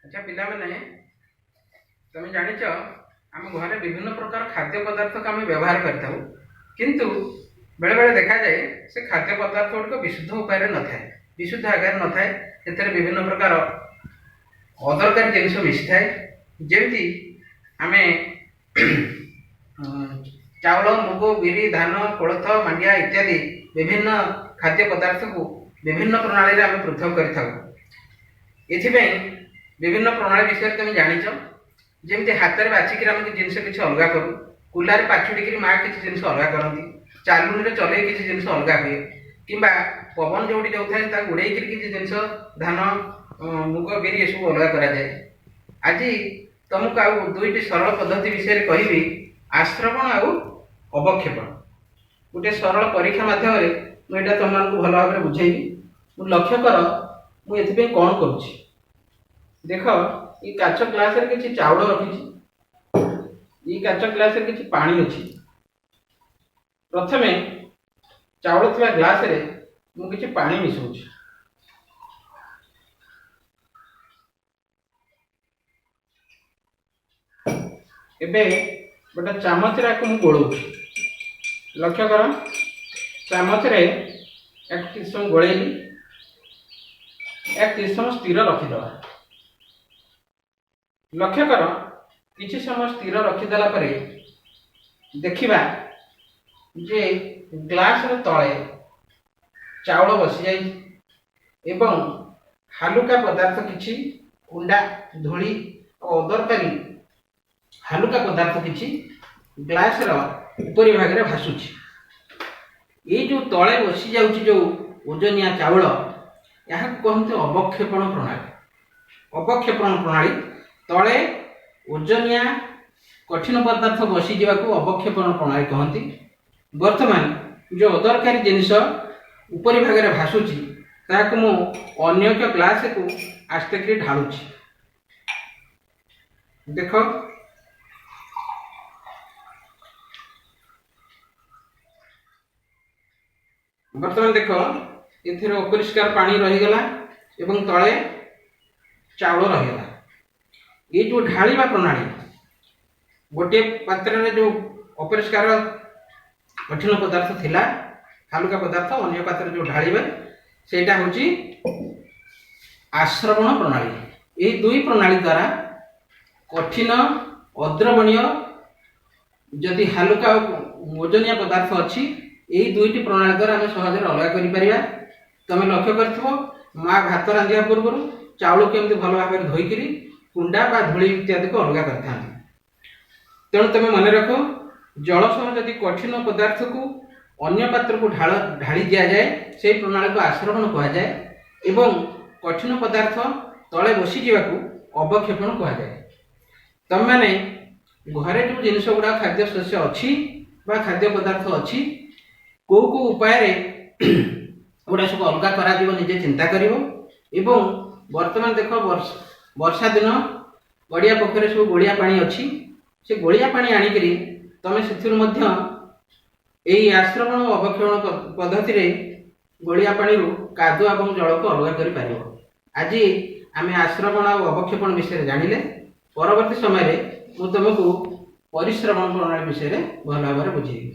ଆଚ୍ଛା ପିଲାମାନେ, ତମେ ଜାଣିଛ ଆମ ଘରେ ବିଭିନ୍ନ ପ୍ରକାର ଖାଦ୍ୟ ପଦାର୍ଥକୁ ଆମେ ବ୍ୟବହାର କରିଥାଉ, କିନ୍ତୁ ବେଳେବେଳେ ଦେଖାଯାଏ ସେ ଖାଦ୍ୟ ପଦାର୍ଥ ଗୁଡ଼ିକ ବିଶୁଦ୍ଧ ଉପାୟରେ ନଥାଏ, ବିଶୁଦ୍ଧ ଆକାରରେ ନଥାଏ। ସେଥିରେ ବିଭିନ୍ନ ପ୍ରକାର ଅଦରକାରୀ ଜିନିଷ ମିଶିଥାଏ। ଯେମିତି ଆମେ ଚାଉଳ, ମୁଗ, ବିରି, ଧାନ, କୋଳଥ, ମାଣ୍ଡିଆ ଇତ୍ୟାଦି ବିଭିନ୍ନ ଖାଦ୍ୟ ପଦାର୍ଥକୁ ବିଭିନ୍ନ ପ୍ରଣାଳୀରେ ଆମେ ପୃଥକ କରିଥାଉ। ଏଥିପାଇଁ ବିଭିନ୍ନ ପ୍ରଣାଳୀ ବିଷୟରେ ତୁମେ ଜାଣିଛ। ଯେମିତି ହାତରେ ବାଛିକିରି ଆମେ ଜିନିଷ କିଛି ଅଲଗା କରୁ, କୁଲାରେ ପାଛୁଡ଼ିକିରି ମା କିଛି ଜିନିଷ ଅଲଗା କରନ୍ତି, ଚାଲୁଣିରେ ଚଲେଇ କିଛି ଜିନିଷ ଅଲଗା ହୁଏ, କିମ୍ବା ପବନ ଯେଉଁଠି ଯାଉଥାଏ ତାକୁ ଉଡ଼େଇକିରି କିଛି ଜିନିଷ ଧାନ, ମୁଗ, ବିରି ଏସବୁ ଅଲଗା କରାଯାଏ। ଆଜି ତୁମକୁ ଆଉ ଦୁଇଟି ସରଳ ପଦ୍ଧତି ବିଷୟରେ କହିବି, ଆଶ୍ରବଣ ଆଉ ଅବକ୍ଷେପଣ। ଗୋଟିଏ ସରଳ ପରୀକ୍ଷା ମାଧ୍ୟମରେ ମୁଁ ଏଇଟା ତୁମମାନଙ୍କୁ ଭଲ ଭାବରେ ବୁଝେଇବି। ମୁଁ ଲକ୍ଷ୍ୟ କର ମୁଁ ଏଥିପାଇଁ କ'ଣ କରୁଛି। ଦେଖ, ଏଇ କାଚ ଗ୍ଲାସରେ କିଛି ଚାଉଳ ରଖିଛି, ଏଇ କାଚ ଗ୍ଲାସରେ କିଛି ପାଣି ଅଛି। ପ୍ରଥମେ ଚାଉଳ ଥିବା ଗ୍ଲାସରେ ମୁଁ କିଛି ପାଣି ମିଶାଉଛି। ଏବେ ଗୋଟେ ଚାମଚରେ ଆକୁ ମୁଁ ଗୋଳଉଛି। ଲକ୍ଷ୍ୟ କର, ଚାମଚରେ ୟାକୁ କିଛି ସମୟ ଗୋଳେଇଲି, ୟାକୁ କିଛି ସମୟ ସ୍ଥିର ରଖିଦେବା। ଲକ୍ଷ୍ୟ କର, କିଛି ସମୟ ସ୍ଥିର ରଖିଦେଲା ପରେ ଦେଖିବା ଯେ ଗ୍ଲାସର ତଳେ ଚାଉଳ ବସିଯାଇଛି ଏବଂ ହାଲୁକା ପଦାର୍ଥ କିଛି କୁଣ୍ଡା, ଧୂଳି ଓ ଅଦରକାରୀ ହାଲୁକା ପଦାର୍ଥ କିଛି ଗ୍ଲାସର ଉପରି ଭାଗରେ ଭାସୁଛି। ଏଇ ଯେଉଁ ତଳେ ବସିଯାଉଛି ଯେଉଁ ଓଜନିଆ ଚାଉଳ, ଏହାକୁ କହନ୍ତି ଅବକ୍ଷେପଣ ପ୍ରଣାଳୀ। ଅବକ୍ଷେପଣ ପ୍ରଣାଳୀ, ତଳେ ଓଜନିଆ କଠିନ ପଦାର୍ଥ ବସିଯିବାକୁ ଅବକ୍ଷେପଣ ପ୍ରଣାଳୀ କହନ୍ତି। ବର୍ତ୍ତମାନ ଯେଉଁ ଅଦରକାରୀ ଜିନିଷ ଉପରି ଭାଗରେ ଭାସୁଛି ତାହାକୁ ମୁଁ ଅନ୍ୟ ଏକ ଗ୍ଲାସକୁ ଆସ୍ତେ କରି ଢାଳୁଛି। ଦେଖ, ବର୍ତ୍ତମାନ ଦେଖ ଏଥିରେ ଅପରିଷ୍କାର ପାଣି ରହିଗଲା ଏବଂ ତଳେ ଚାଉଳ ରହିଗଲା। ଏଇ ଯେଉଁ ଢାଳିବା ପ୍ରଣାଳୀ, ଗୋଟିଏ ପାତ୍ରରେ ଯେଉଁ ଅପରିଷ୍କାର କଠିନ ପଦାର୍ଥ ଥିଲା, ହାଲୁକା ପଦାର୍ଥ ଅନ୍ୟ ପାତ୍ରରେ ଯେଉଁ ଢାଳିବେ, ସେଇଟା ହେଉଛି ଆଶ୍ରବଣ ପ୍ରଣାଳୀ। ଏଇ ଦୁଇ ପ୍ରଣାଳୀ ଦ୍ୱାରା କଠିନ ଅଦ୍ରବଣୀୟ ଯଦି ହାଲୁକା ଓଜନିଆ ପଦାର୍ଥ ଅଛି, ଏଇ ଦୁଇଟି ପ୍ରଣାଳୀ ଦ୍ୱାରା ଆମେ ସହଜରେ ଅଲଗା କରିପାରିବା। ତମେ ଲକ୍ଷ୍ୟ କରିଥିବ, ମା ଭାତ ରାନ୍ଧିବା ପୂର୍ବରୁ ଚାଉଳକୁ କେମିତି ଭଲ ଭାବରେ ଧୋଇକିରି କୁଣ୍ଡା ବା ଧୂଳି ଇତ୍ୟାଦିକୁ ଅଲଗା କରିଥାନ୍ତି। ତେଣୁ ତମେ ମନେ ରଖ, ଜଳ ସହ ଯଦି କଠିନ ପଦାର୍ଥକୁ ଅନ୍ୟ ପାତ୍ରକୁ ଢାଳି ଦିଆଯାଏ, ସେଇ ପ୍ରଣାଳୀକୁ ଆଶ୍ରବଣ କୁହାଯାଏ ଏବଂ କଠିନ ପଦାର୍ଥ ତଳେ ବସିଯିବାକୁ ଅବକ୍ଷେପଣ କୁହାଯାଏ। ତମେମାନେ ଘରେ ଯେଉଁ ଜିନିଷ ଗୁଡ଼ାକ ଖାଦ୍ୟ ଶସ୍ୟ ଅଛି ବା ଖାଦ୍ୟ ପଦାର୍ଥ ଅଛି, କେଉଁ କେଉଁ ଉପାୟରେ ଗୁଡ଼ା ସବୁ ଅଲଗା କରାଯିବ ନିଜେ ଚିନ୍ତା କରିବ। ଏବଂ ବର୍ତ୍ତମାନ ଦେଖ, ବର୍ଷା ଦିନ, ଗଡ଼ିଆ ପୋଖରୀରେ ସବୁ ଗୋଳିଆ ପାଣି ଅଛି। ସେ ଗୋଳିଆ ପାଣି ଆଣିକିରି ତମେ ସେଥିରୁ ମଧ୍ୟ ଏଇ ଆଶ୍ରବଣ ଓ ଅବକ୍ଷେପଣ ପଦ୍ଧତିରେ ଗୋଳିଆ ପାଣିରୁ କାଦୁଅ ଏବଂ ଜଳକୁ ଅଲଗା କରିପାରିବ। ଆଜି ଆମେ ଆଶ୍ରବଣ ଆଉ ଅବକ୍ଷେପଣ ବିଷୟରେ ଜାଣିଲେ। ପରବର୍ତ୍ତୀ ସମୟରେ ମୁଁ ତୁମକୁ ପରିଶ୍ରବଣ ପ୍ରଣାଳୀ ବିଷୟରେ ଭଲ ଭାବରେ ବୁଝେଇବି।